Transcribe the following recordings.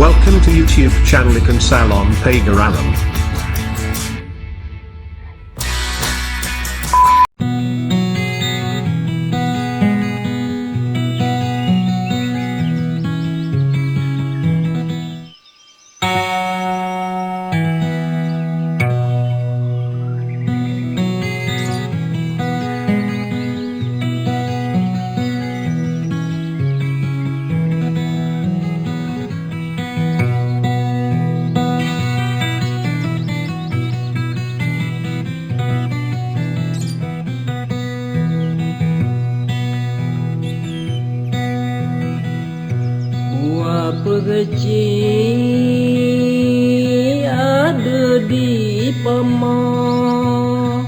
Welcome to YouTube channel Ikan Salon Pagar Alam. Kecil ada di pemah,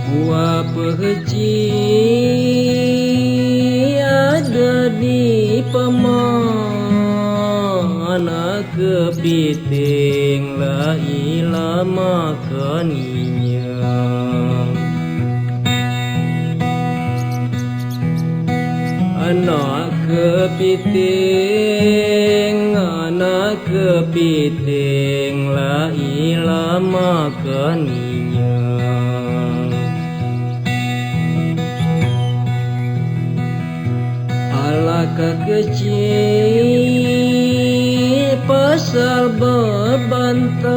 buah kecil ada di pemah, anak kepiting la ila makaninya. Anak kepiting la ila makaninya. Alakah kecil pasal berbantah,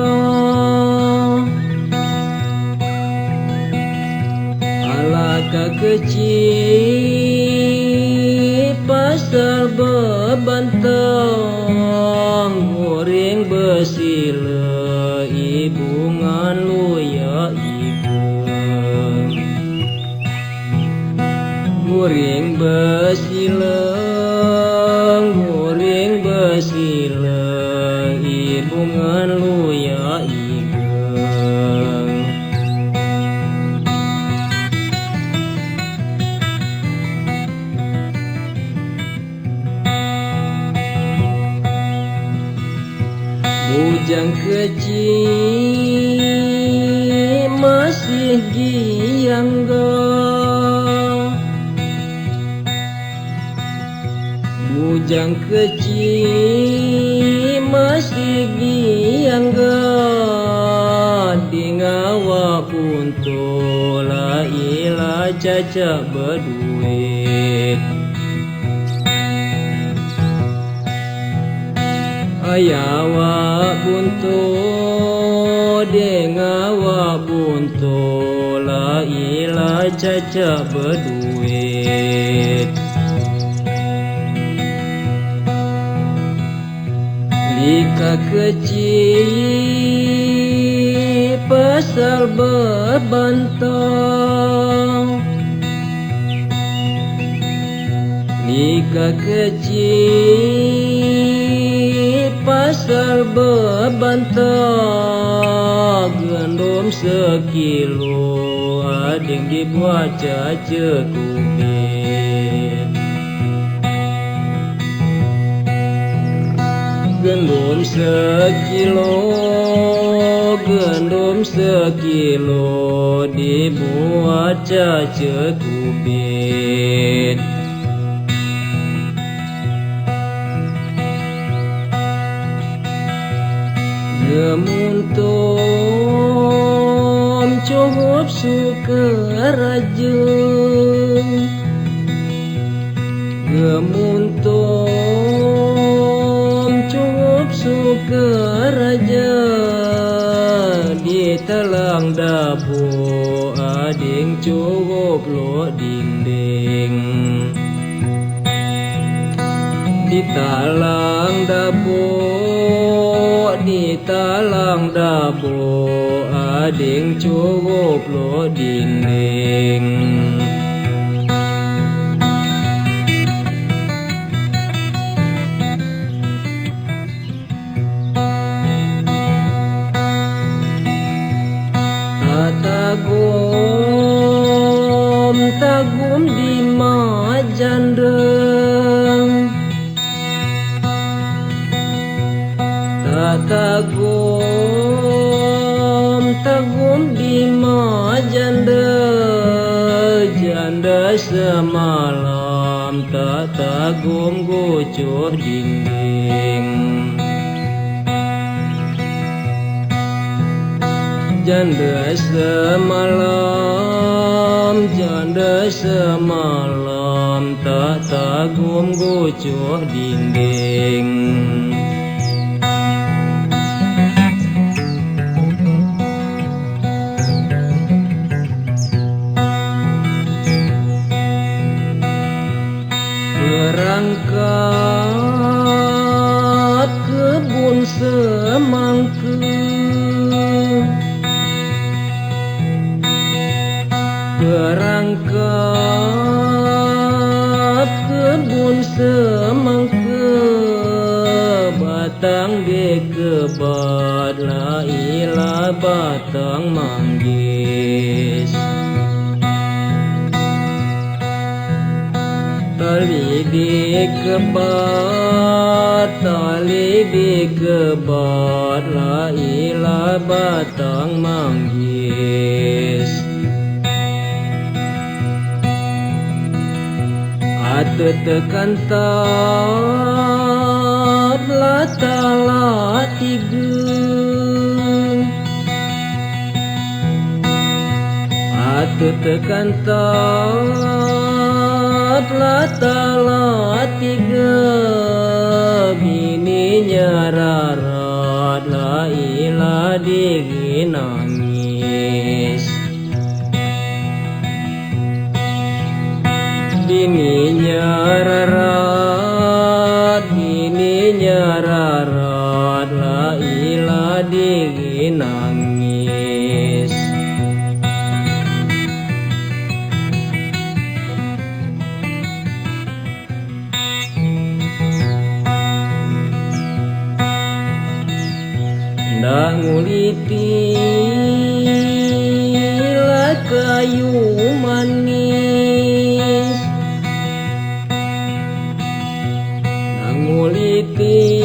alakah kecil pasal bebantang, goreng besila ibungan luya ibu, goreng besila, goreng besila ibungan luya ibu. Bujang kecil masih giangga, bujang kecil masih giangga, dingawa punto la ila cacak berduit. Ayawa buntu dengawa buntu la ila cacak berduit. Lika kecil pasal berbantang, lika kecil pasal berbantah, gandum sekilo ading dibuat caca kubit. Gandum sekilo, gandum sekilo dibuat caca kubit. Gemuntum cukup suka raja, gemuntum cukup suka raja, di telang dapur ading cukup lo dinding, di talang dapur, di talang dapur ading cukup lo dinding. Tagum tagum di majandeng, tagum tagum di majanda, janda semalam. tak tagum gocoh dinding. Janda semalam, janda semalam tak tagum gocoh dinding. Berangkat kebun semangka, berangkat kebun semangka, batang dikebat la ilah batang manggis. Tali dikebat, tali dikebat, la ilah batang manggis. Ate tekan tab la tala tiga, ate tekan tab la tala tiga, bininya rarat la ilah diri nangis. Bininya rarat, bininya rarat, la ilah diri nangis. Dah nguliti lah kayu manis, dah nguliti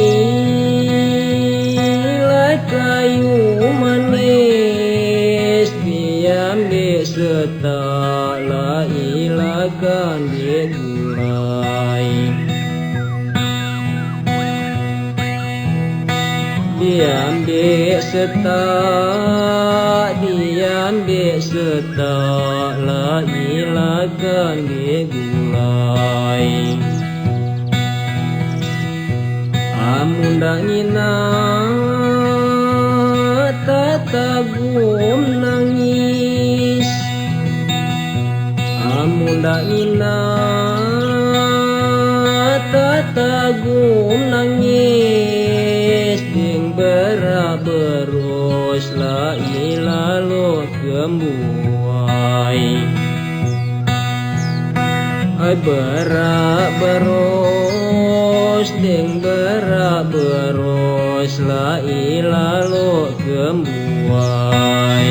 lah kayu manis, diam di setak la ilah kan di gulai. Diam di setak, diam di setak, la ilah kan di gulai. Amun dah ngina tak tagum nangis, amun dah ngina tak tagum nangis, ding berak berus la ilah lo kembuai. Ai berak berus, ding berak berus, la ilah lo kembuai.